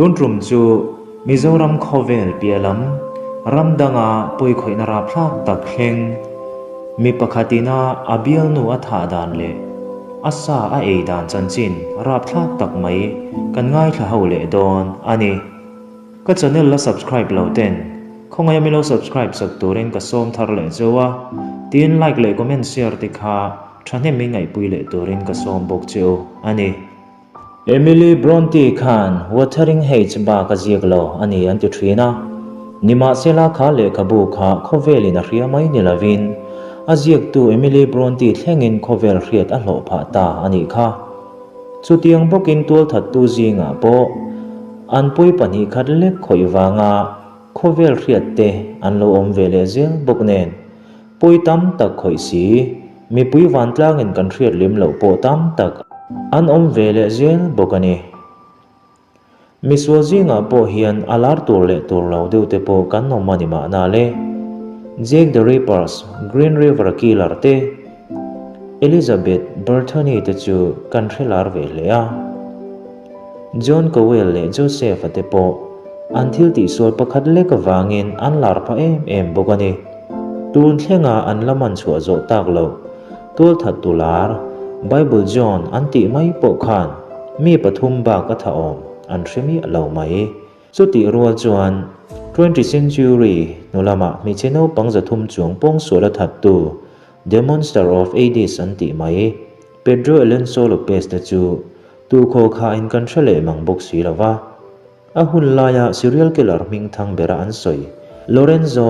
Tun tum chu Mizoram khawvel piah lam ram danga pawikhawihna rapthlak tak thleng mi pakhatina a bialnu a thah dan leh a sa a ei dan chanchin rapthlak tak mai kan ngaithla ho leh dawn a ni. Ka channel la subscribe lo ten khawngaih a milo subscribe sak turin ka sawm thar leh zeuh a, tin like leh comment share te kha thahnem in ngaihpui leh turin ka sawm bawk che u a ni. Emily Bronte khan Wuthering Heights bak a ziak lo a ni an ti thin a, nimahsela kha lehkhabu kha khawvelin a hria mai ni lovin a ziaktu Emily Bronte thlengin khawvel hriat a hlawh phah ta a nih kha. Chutiang bawkin tualthattu zingah pawh an pui pahnih khat lek khawih vanga khawvel hriat te an lo awm ve leh zel bawk nen pawi tam tak khawih si, mipui vantlangin kan hriat lem loh pawh tam tak an awm ve leh zel bawk a ni. Misual zingah pawh hian a lar tur leh tur lo deuh te pawh kan awm a ni mahna le. Jack the Rippers, Green River Killer te, Elizabeth Bertoni te chu kan hre lar ve hle a. John Cowell leh Joseph-a te pawh an thil tihsual pakhat lek avangin an lar phah em em bawk a ni. Tun thlenga an la man chhuah zawh tak loh Tualthattu lar, Bible John an tih mai pawh khan mi pathum bak a tha awm an hre miah lo mai. Chutih rual chuan Twenty century hnu lamah hmeichhe naupang 300 chuang pawngsual a thattu The Monster of Aedes an tih mai Pedro Alonso Lopez te chu tukhaw khain kan hre leh mang bawk si lo va. A hun laia serial killer hming thang bera an sawi Lorenzo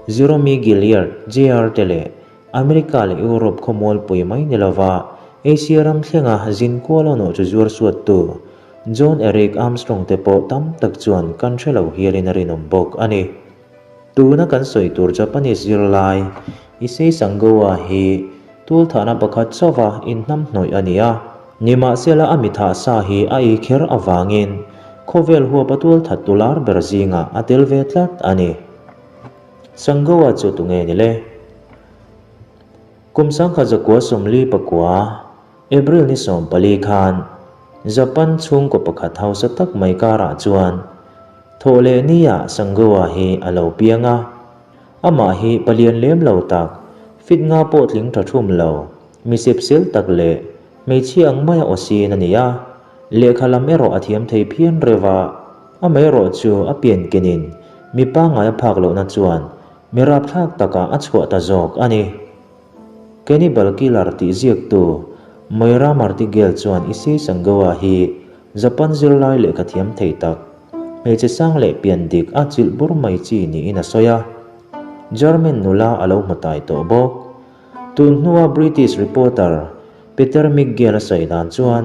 Jerome Gilliard JR te leh America leh Europe khawmualpui mai ni lova Asia ram thlenga zin kual a nawh chu zuar suattu John Eric Armstrong te pawh tam tak chuan kan hre lo hialin a rinawm bawk a ni. Tuna kan sawi tur Japanese zirlai Issei Sangoa hi tulthahna pakhat chauha inhnamhnawih a ni a, nimahsela a mithah sa hi a ei kher avangin khawvel huapa tualthattu lar ber zingah a tel ve tlat a ni. Sangoa chu tunge ni le? Kum 1949, April ni 14 khan Japan chhungkaw pakhat hausa tak mai karah chuan thawh leh niah Sangoa hi a lo piang a. Amah hi palian lem lo tak, fit nga pawh tling tha thum lo, mi sepsel tak leh hmeichhia ang maia aw sin a ni a. Lehkha lam erawh a thiam thei phian reuh a. Amaherawh chu a pian kenin mi pangngai a phak lohna chuan mi rapthlak takah a chhuah ta zawk a ni. Cannibal Killer tih ziaktu Moira Martigel chuan Issei Sangoa hi Japan zirlai lehkha thiam thei tak, hmeichhe sang leh pian dik a chilh bur mai chi niin a sawi a. German nula a lo hmu tai tawh bawk. Tun hnua British reporter Peter Miguel a sawi dan chuan,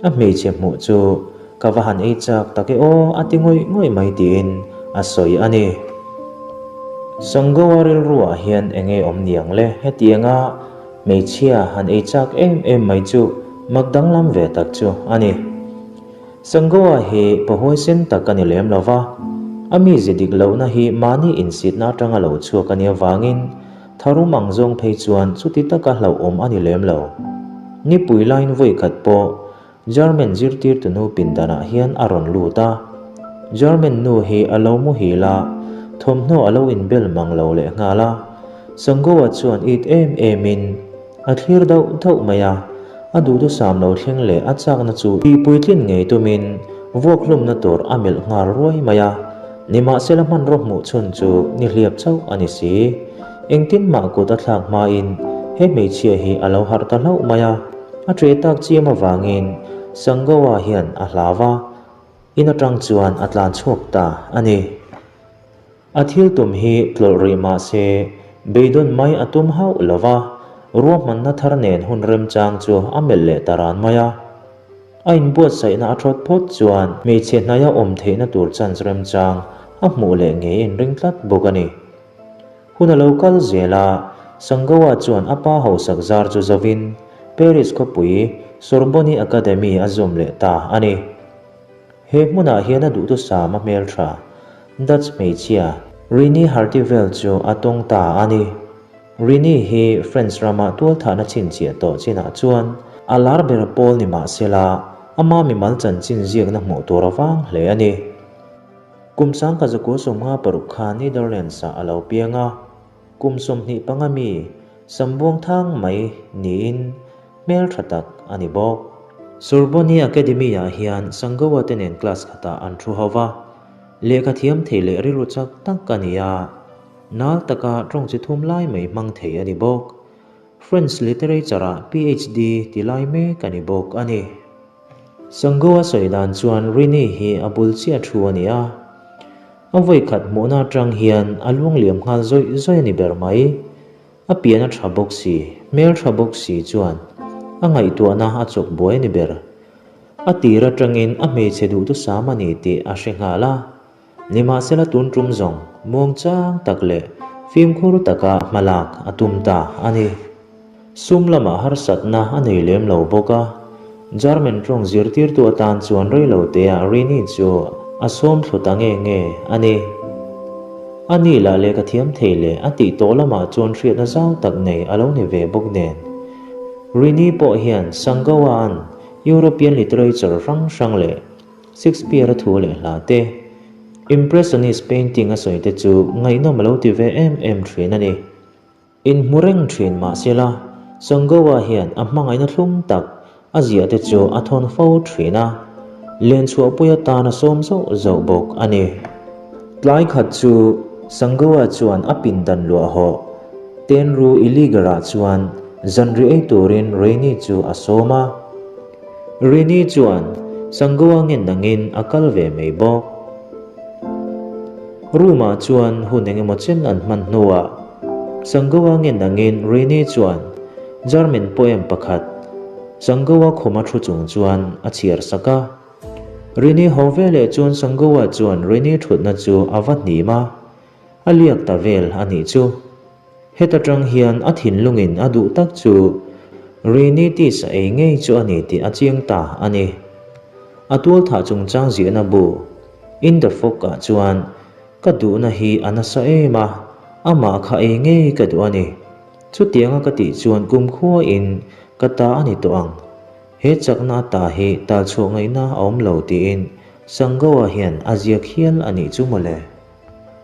A hmeichhe hmuh chu ka va han ei chak tak e aw a ti ngawih ngawih mai tiin a sawi a ni. Sangoa rilruah hian eng nge awm niang le hetianga hmeichhia han ei chak em em mai chu mak danglam ve tak chu a ni. Sangoa hi pahuaisen tak a ni lem lo va, a mize dik lohna hi mahni insitna atanga lo chhuak a nih avangin Tharum ang zawng phei chuan chuti taka hlauhawm a ni lem lo. Nipui laiin vawi khat pawh German zirtirtu nu pindanah hian a rawn lut a. German nu hi a lo muhil a, thawmhnaw a lo inbel mang lo leh nghal a. Sangoa chuan it em emin a thlir dauh dauh mai a. A duhthusam lo thleng leh a chakna chu tihpuitlin ngei tumin vuak hlumna tur a melh nghal ruai mai a, nimahsela hmanraw hmuh chhun chu ni hliap chauh a ni si. Engtin mah kut a thlak hmain he hmeichhia hi a lo harh ta hlauh mai a, a ṭe tak chiam avangin Sangoa hian a hlau a, in aṭang chuan a tlan chhuak ta a ni. A thil tum hi tlawlh rih mah se, beidawn mai a tum hauh lo va, ruahmanna thar nen hun remchang chu a melh leh ta ran mai a. A inbuatsaihna a thawt phawt chuan hmeichhe hnaia awm theihna tur chance remchang a hmuh leh ngei inring tlat bawk a ni. Hun a lo kal zel a, Sangoa chuan a pa hausak zar chu zovin Paris khawpui Sorbonne Academy a zawm leh ta a ni. He hmunah hian a duhthusam a hmeltha Dutch hmeichhia Rini Hartivel chu a tawng ta a ni. Rini hi French rama tualthahna chhinchhiah tawh chinah chuan a lar ber pawl ni mah sela, ama mimal chanchin ziakna hmuh tur a vang hle a ni. Kum 1956 khan Netherlands-ah a lo piang a, kum 25 mi sambuang thang mai niin hmeltha tak a ni bawk. Sorbonne Academy-ah hian Sangoa te nen class khatah an thu ho va, lehkha thiam thei leh rilru chak tak a ni a, nal taka tawng chi thum lai mai hmang thei a ni bawk. French Literature-ah PhD ti lai mek a ni bawk a ni. Sangoa sawi dan chuan Rini hi a bul chiah thu a ni a, a vawi khat hmuhna atang hian a luangliam nghal zawih zawih a ni ber mai. A pian a tha bawk si, hmel tha bawk si chuan a ngaihtuahna a chawk buai a ni ber. A tir atangin a hmeichhe duhthusam a ni tih a hre nghal a, Nimahsela tun tum zawng muangchang tak leh fimkhur taka hmalak a tum ta a ni. Sum lamah harsatna a nei lem lo bawk a, German tawng zirtirtu atan chuan reiloteah Rini chu a sawm thlu ta nge nge a ni. A ni lah lehkha thiam thei leh a tih tawh lamah chuan hriatna zau tak nei a lo ni ve bawk nen. Rini pawh hian Sangoa-a'n European literature hrang hrang leh Shakespeare-a thu leh hla te, Impressionist painting a sawi te chu ngaihnawm a lo ti ve em em thin a ni. Inhmu reng thin mah sela, Sangoa hian a hmangaihna thlum tak a ziah te chu a thawn fo thin a, lenchhuahpui atan a sawm zauh zauh bawk a ni. Tlai khat chu Sangoa chuan a pindan luah hawh Tenru Iliger-ah chuan zanri ei turin Rainy chu a sawm a. Rini chuan Sangoa ngen angin a kal ve mai bawk. Room-ah chuan hun engemaw chen an hman hnuah Sangoa ngen angin Rini chuan German poem pakhat Sangoa khuma thu chung chuan a chhiar sak a. Rini haw veleh chuan Sangoa chuan Rini thutna chu a va hnim a, a liak ta vel a nih chu. Heta tang hian a thinlungin a duh tak chu Rhinitis a ei ngei chu a ni tih a chiang ta a ni. A tualthah chungchang ziahna bu In the Fog ah chuan ka duhna hi a nasa em a, amah kha ei ngei ka duh a ni. Chutianga ka tih chuan kumkhuain ka ta a ni tawh ang. He chakna ata hi talchhuah ngaihna a awm lo tiin Sangoa hian a ziak hial a nih chu mawle.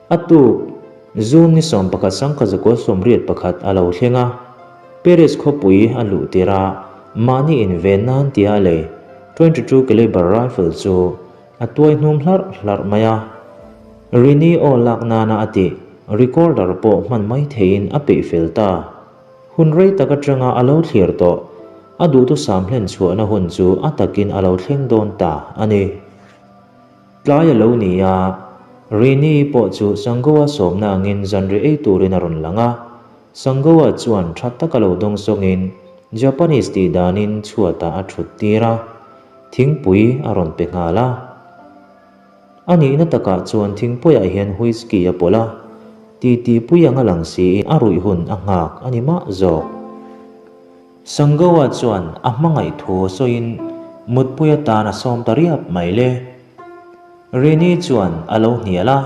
A tuk, June ni 11 1981 a lo thleng a, Paris khawpui a luh tirh a, mahni inven nan tia a lei 22 caliber rifle chu a tuai hnum hlarh hlarh mai a. Rini aw lak nana a tih recorder pawh hman mai theihin a peih fel ta. Hun rei tak atanga a lo thlir tawh, a duhthusam hlen chhuahna hun chu a takin a lo thleng dawn ta a ni. Tlai a lo ni a, Rini pawh chu Sangoa sawmna angin zanri ei turin a rawn lang a. Sangoa chuan tha taka lo dawng sawngin Japanese tih danin chhuatah a thut tir a, thingpui a rawn pe nghal a. A nihna takah chuan thingpuiah hian whisky a pawlh a, titi pui anga lang siin a ruih hun a nghak a ni mah zawk. Sangoa chuan a hmangaih thu sawiin mutpui atan a sawm ta riap mai le. Rini chuan a lo hnial a,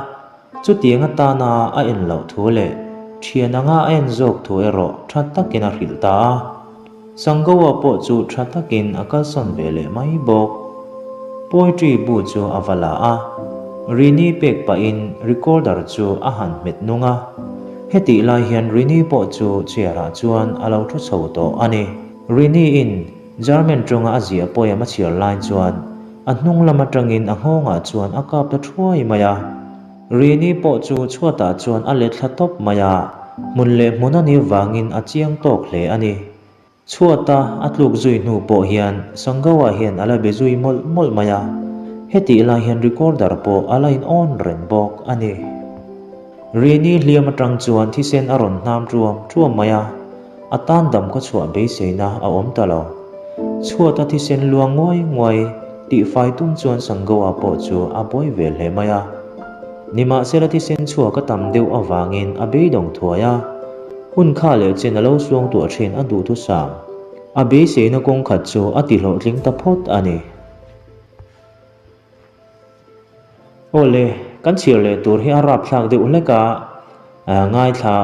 chutiang atana a en loh thu leh thian anga a en zawk thu erawh tha takin a hrilh ta a. Sangoa pawh chu tha takin a kalsawn ve leh mai bawk. Poetry bu chu a va la a, Rini pek pahin recorder chu a han hmet nung a. Hetih lai hian Rini pawh chu chair-ah chuan a lo thu chho tawh a ni. Rini-in German tawnga a ziah poem a chhiar lai chuan a hnung lam atangin a nghawngah chuan a kap ta thuai mai a. Rini pawh chu chhuatah chuan a let thla tawp mai a, hmun leh hmun a nih vangin a chiang tawk hle a ni. Chhuata a tluk zui hnu pawh hian Sangoa hian a la be zui mawlh mawlh mai a, hetih lai hian recorder pawh a la in on reng bawk a ni. Rini hliam atang chuan thisen a rawn hnam ṭuam ṭuam mai a, a tan dam khaw chhuah beiseina a awm ta lo. Chhuata thisen luang nguai nguai tihfai tum chuan Sangoa pawh chu a buai ve hle mai a. Nimahsela thisen chhuak a tam deuh avangin a beidawng thuai a. Hun kha leh chen a lo suang tuah thin a duhthusam. A beiseina kawng khat chu a ti hlawhtling ta phawt a ni. Aw le, kan chhiar leh tur hi a rapthlak deuh hlek a, ngaithla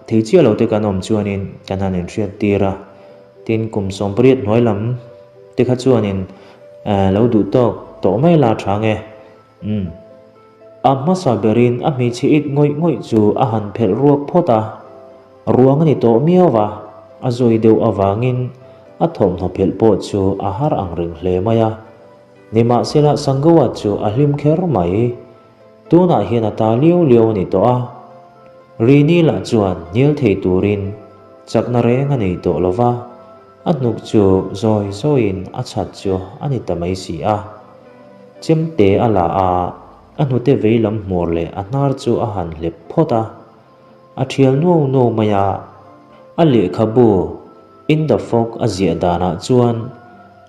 thei chiah lo te kan awm chuanin kan han inhriat tir a. Tin, kum 18 hnuai lam te kha chuanin lo duh tawk tawh mai la tha nge. Umm. A hmasa berin a hmeichhe it ngawih ngawih chu a han phelh ruak phawt a, ruang a ni tawh miau va, a zawi deuh avangin a thawmhnaw phelh pawh chu a har ang reng hle mai a. Nimahsela Sangoa chu a hlim kher mai. Tunah hian a ta liau liau a ni tawh a. Rini lah chuan hnial thei turin chakna reng a nei tawh lo va, a hnuk chu zawi zawiin a chhat chu a ni ta mai si a. Chemte a la a, a hnute vei lam hmur leh a hnar chu a han hlep phawt a. A thial nuau nuau mai a, a lehkhabu In the Fog a ziah danah chuan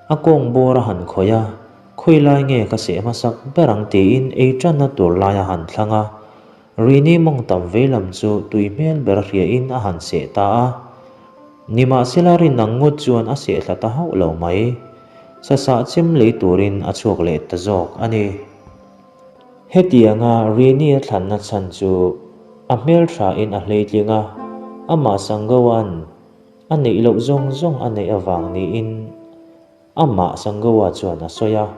a kawng bawr a han khawih a, Khawi lai nge ka seh hmasak ber ang tiin ei tanna tur lai a han thlang a, Rini mawng tam vei lam chu tui hmel ber a hriain a han seh ta a. Nimahsela rin ang ngawt chuan a seh thla ta hauh lo mai. Sasah chem lei turin a chhuak leh ta zawk a ni. Hetianga Rini a thlanna chhan chu a hmelthain a hleitling a, amah Sangoa'n a neih loh zawng zawng a neih avang niin Amah Sangoa chuan a sawi a.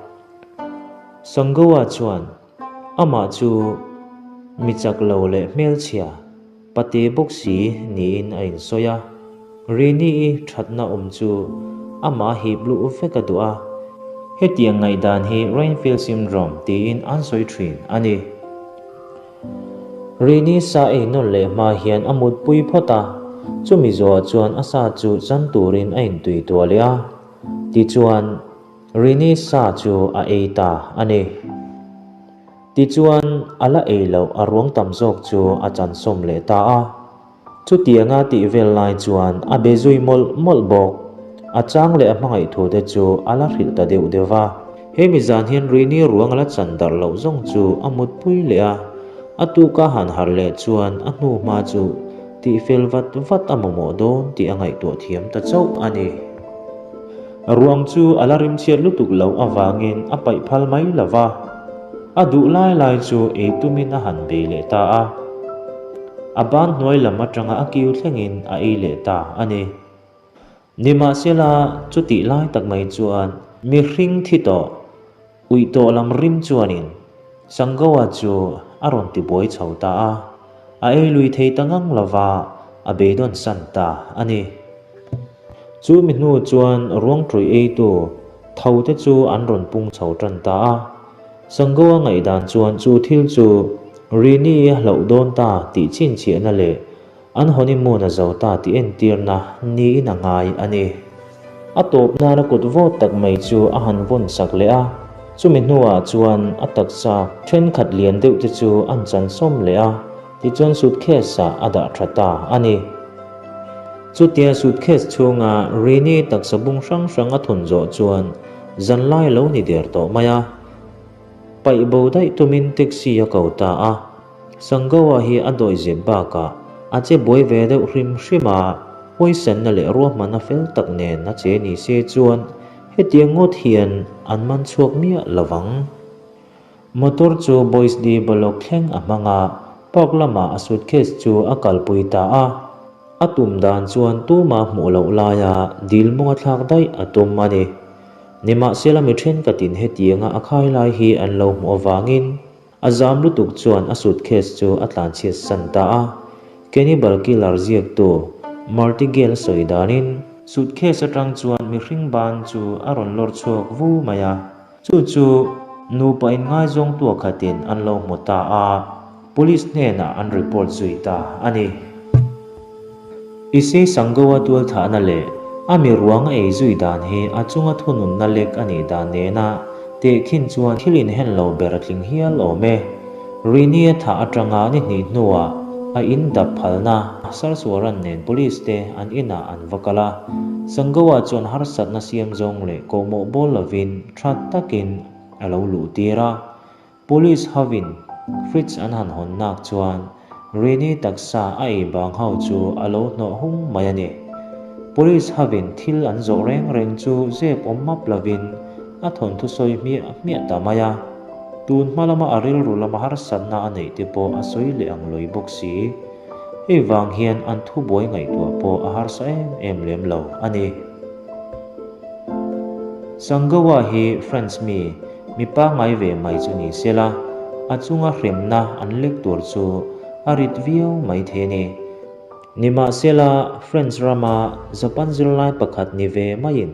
Sangoa chuan amah chu mi chak lo leh hmelchhia, pate bawk si niin a insawi a. Rini-i thatna awm chu amah hip luh vek a duh a. Hetiang ngaihdan hi Rainfield Syndrome tiin an sawi thin a ni. Rini sa ei nawn leh hma hian a mutpui phawt a, chumi zawhah chuan a sa chu chan turin a intui tuah leh a. Tichuan, Rini sa chu a ei ta a ni. Tichuan, a la ei loh a ruang tam zawk chu a chansawm leh ta a. Chutianga tih vel lai chuan a be zui mawlh mawlh bawk. A chang leh a hmangaih thu te chu a la hrilh ta deuh deuh va. He mi zan hian Rini ruang a la chan darh loh zawng chu a mutpui leh a. A tuka han harh leh chuan a hnu hma chu tihfel vat vat a mamawh dawn tih a ngaihtuah thiam ta chauh a ni. Ruang chu a la rimchhiat lutuk loh avangin a paih phal mai lo va, a duh lai lai chu ei tumin a han bei leh ta a. A ban hnuai lam atanga a kiu thlengin a ei leh ta a ni. Nimahsela, chutih lai tak mai chuan mihring thi tawh Uih tawh lam rim chuanin Sangoa chu a rawn ti buai chho ta a, a ei lui thei ta ngang lova a beidawn san ta a ni. Chu mi hnu chuan ruangṭui eitu tho te chu an rawn pung chho tan ta a, Sangoa ngaihdan chuan chu thil chu Rini a hlauh dawn ta tih chhinchhiahna leh An honeymoon a zo ta tih entirna niin a ngai a ni. A tawp nana kut vawt tak mai chu a han vawn sak leh a, chumi hnuah chuan a taksa thenkhat lian deuh te chu an chan sawm leh a, tichuan suitcase ah a dah tha ta a ni. Chutia suitcase chhunga Rini taksa bung hrang hrang a thun zawh chuan zanlai lo ni der tawh mai a. Paih bo daih tumin taxi a ko ta a. Sangoa hi a dawihzep bakah a che buai ve deuh hrim hrim a, huaisenna leh ruahmanna fel tak nen a che ni se chuan hetiang ngawt hian an man chhuak miah lo vang. Motor chu Boisdi Balok thleng a hmang a, park lamah a suitcase chu a kalpui ta a. A tum dan chuan tuma hmuh loh laia dil mawnga thlak daih a tum a ni. Nimahsela mi thenkhatin hetianga a khai lai hi an lo hmuh avangin A zam lutuk chuan a suitcase chu a tlanchhiat san ta a. Cannibal Killer ziaktu Marty Gale sawi danin, Suitcase atang chuan mihring ban chu a rawn lawr chhuak vu mai a, chu chu nupa inngaizawng tuakhatin an lo hmu ta a, police hnenah an report zui ta a ni. Isei Sangoa tualthahna leh a mi ruang a ei zui dan hi a chunga thununna lek a nih dan nena tehkhin chuan thil inhen lo ber a tling hial awm e. Rini a thah atanga ni hnih hnuah a in dap phalna Sarsuaran nen police te an inah an va kal a, Sangoa chuan harsatna siam zawng leh kawhmawh bawl lovin tha takin a lo luh tir a. Police hovin fridge an han hawn nak chuan Rini taksa a ei bang ho chu a lo hnawh hung mai a ni. Police hovin thil an zawh reng reng chu zep awm map lovin a thawnthu sawi hmiah hmiah ta mai a. Tun hma lama a rilru lama harsatna a neih te pawh a sawi leh ang lawi bawk si. Hei vang hian an thubuai ngaihtuah pawh a harsa em em lem lo a ni. Sangoa hi French mi, mi pangngai ve mai chu ni se la. a chunga hremna an lek tur chu a rit viau mai thei a ni. Nimahsela, French rama Japan zirlai pakhat ni ve maiin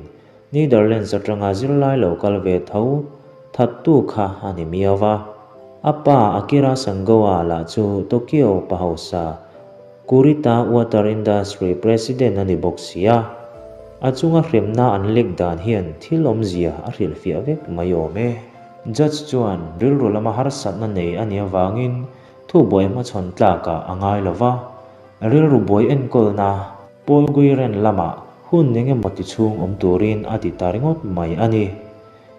Netherlands atanga zirlai lo kal ve tho thattu kha a ni miau va. A pa Akira Sangoa lah chu Tokyo pa hausa Kurita Water Industry President a ni bawk si a. A chunga hremna an lek dan hian thil awmzia a hrilhfiah vek mai awm e. Judge chuan rilru lama harsatna nei a nih avangin thubuai hmachhawn tlakah a ngai lo va, rilru buai enkawlna Paul Guiren lamah hun eng emaw ti chhung awm turin a ti ta ringawt mai a ni.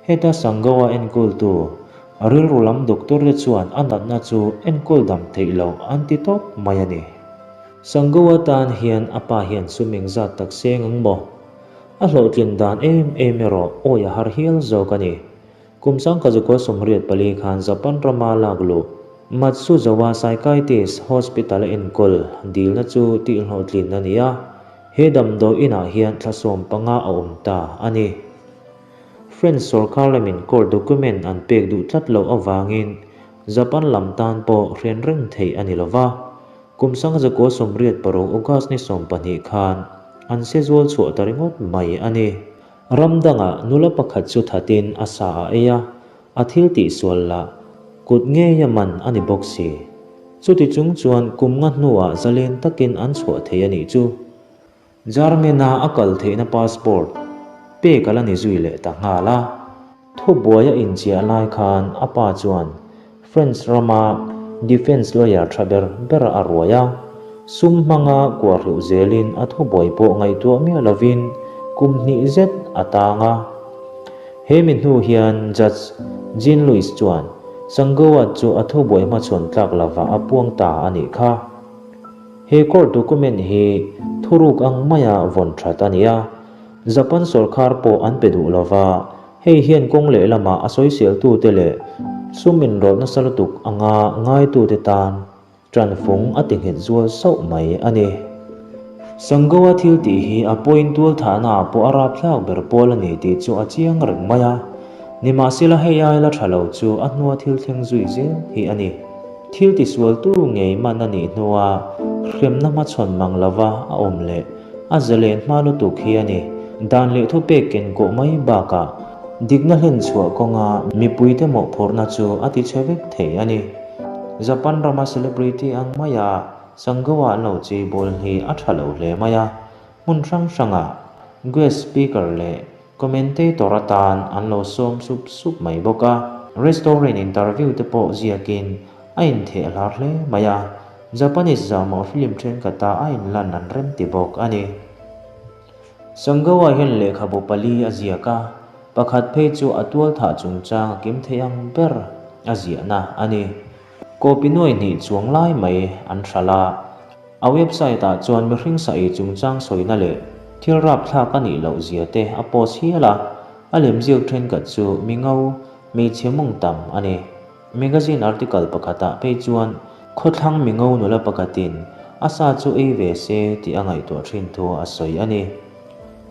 Heta Sangoa enkawltu rilru lam doctor te chuan a natna chu enkawl dam theih loh an ti tawp mai a ni. Sangoa tan hian a pa hian sum engzat tak seng ang maw? A hlawhtlin dan em em erawh awi a har hial zawk a ni. Kum sangkazukua 84 khan Japan rama lak luh Matsuzawa Psychiatrist Hospital a enkawl dilna chu tihhlawhtlin a ni a, he damdawi inah hian thla 15 a awm ta a ni. French sorkar lamin court document an pek duh tlat loh avangin Japan lam tan pawh hrian reng theih a ni lo va. Kum 1986 August ni 12 khan an sezual chhuah ta ringawt mai a ni. Ram dangah nula pakhat chu thatin a sa a ei a, a thil tihsual lah kut ngeia man a ni bawk si. Chuti chung chuan kum nga hnuah zalen takin an chhuah thei a nih chu. German-a a kal theihna passport pek a la ni zui leh ta nghal a. Thubuai a inchiah lai khan a pa chuan French rama defence lawyer tha ber ber a ruai a, sum hmanga kuah hreuh zelin a thubuai pawh ngaihtuah miah lovin kum hnih zet a tang a. He mi hnu hian Judge Jean Louis chuan Sangoa chu a thubuai hmachhawn tlak lovah a puang ta a nih kha. He court document hi thuruk ang maia vawn that a ni a, Japan sorkar pawh an pe duh lova, hei hian kawng lehlamah a sawiseltute leh sum inrawlh nasa lutuk anga ngaitute tan tanfung a ti nghet zual sauh mai a ni. Sangoa thil tih hi a point tualthahna ah pawh a rapthlak ber pawl a ni tih chu a chiang reng mai a, nimahsela hei ai la tha lo chu a hnua thil thleng zui zel hi a ni. Thil tisualtu ngei man a nih hnua hremna hmachhawn mang lova a awm leh a zalen hma lutuk hi a ni. Dan leh thupek ken kawh mai bakah dikna hlen chhuah kawnga mipuite mawhphurhna chu a ti chhe vek thei a ni. Japan rama celebrity ang maia Sangoa an lo chei bawl hi a tha lo hle mai a, hmun hrang hrangah guest speaker leh Commentator atan an lo sawm sup sup mai bawk a, restaurant interview te pawh ziakin a intheh hlar hle mai a, Japanese zahmawh film thenkhatah a inlan an rem ti bawk a ni. Sangoa hian lehkhabu pali a ziak a, pakhat phei chu a tualthah chungchang a kim thei ang ber a ziahna a ni. Copy nuai hnih chuang lai mai an hralh a. A website ah chuan mihring sa ei chungchang sawina leh thil rapthlak a nih loh zia te a post hial a, a lemziak thenkhat chu mi ngo, hmeichhe mawng tam a ni. Magazine article pakhatah phei chuan khawthlang mi ngo nula pakhatin a sa chu ei ve se tih a ngaihtuah thin thu a sawi a ni.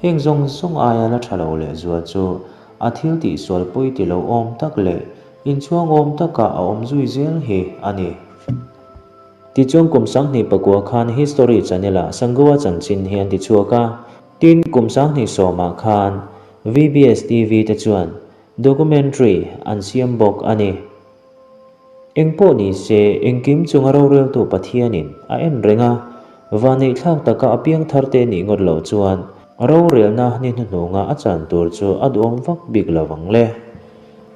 Heng zawng zawng aia la tha lo lehzual chu a thil tihsual pawi ti lo awm tak leh inchhuangawm taka a awm zui zel hi a ni. Tichuan kum 2009 khan History Channel-ah Sangoa chanchin hi an ti chhuak a, tin kum 2010 khan VBS TV te chuan documentary an siam bawk a ni. Engpawh ni se, engkim chunga roreltu Pathianin a en reng a, vaneihthlak taka a piangthar te nih ngawt loh chuan rorelna ni hnuhnunga a chan tur chu a duhawm vak bik lo ang le.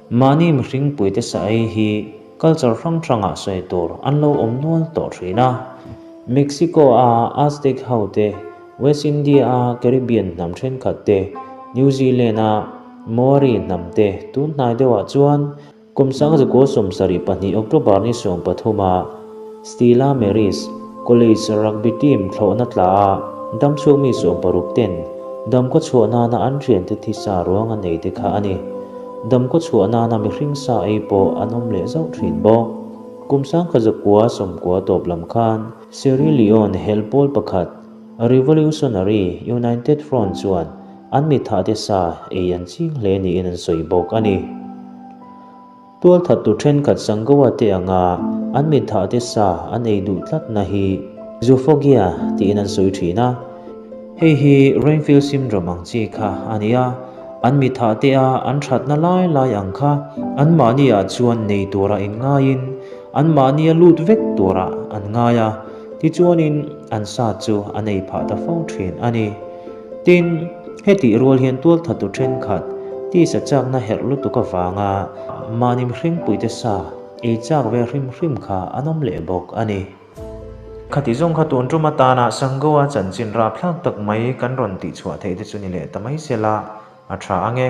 Mahni mihring puite sa ei hi culture hrang hrangah sawi tur an lo awm nual tawh thin a. Mexico-a Aztec ho te, West India-a Caribbean hnam thenkhat te, New Zealand-a Maori hnam te tun hnai deuhah chuan kum 1972 October ni 13-a Stella Maris College rugby team thlawhna tla a damchhuak mi 60 ten damkaw chhuah nana an thiante thisa ruang a nei te kha a ni. Damkaw chhuah nana mihring sa ei pawh an awm leh zauh thin bawk. Kum 1990 tawp lam khan Sierra Leone hel pawl pakhat Revolutionary United Front chuan an mithahte sa ei an ching hle niin an sawi bawk a ni. Tualthattu thenkhat Sangoa te anga an mitthah te sa an ei duh tlatna hi Zoophobia tiin an sawi thin a. Hei hi Renfield syndrome ang chi kha a ni a, an mitthah te a an thatna lai lai ang kha anmahni ah chuan nei tura inngaiin anmahni a lut vek turah an ngai a, tichuanin an sa chu an ei phah ta fo thin a ni. Tin, hetih rual hian tualthatu thenkhat tisa chakna herh lutuk avanga mahni mihringpuite sa ei chak ve hrim hrim kha an awm leh bawk a ni. Khati zawng kha tun tum atana Sangoa chanchin rapthlak tak mai kan rawn tihchhuah theih te chu ni leh ta mai sela a tha ang e.